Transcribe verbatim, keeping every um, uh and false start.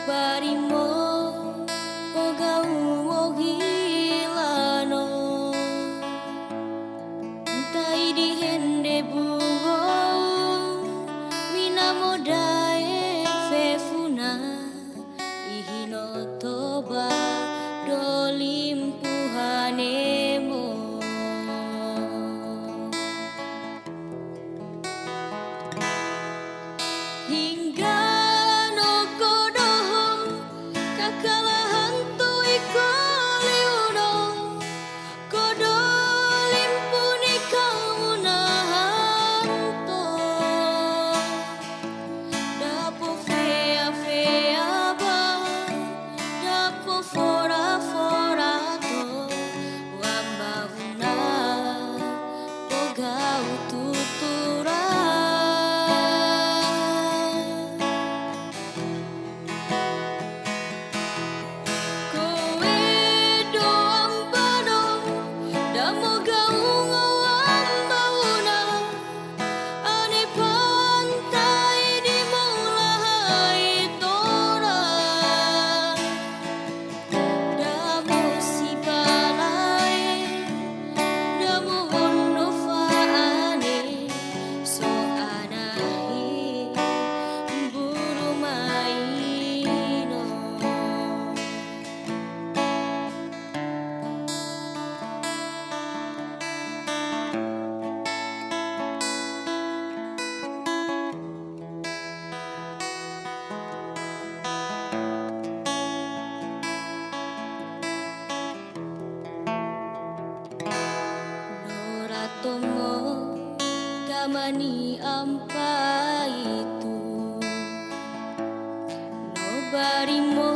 Barimo, pogao mo gilano. Ntai di hende buho, minamo dae fefuna, ihino toba do limpuhane mo. Hinggano kodo ho, kakalahan to i koliuno, kodo limpuhane kamunahanto. Dapo fea-fea ba, dapo fora-fora to, wamba una, pogao tutura. Kowe do ambano, damo gaungo wamba una, ane pantai di mulaha i tora. Damo sipalae, damo hondo fa'ane, so anahi buru maino. Nora tomo tamani ampa itu, no barimo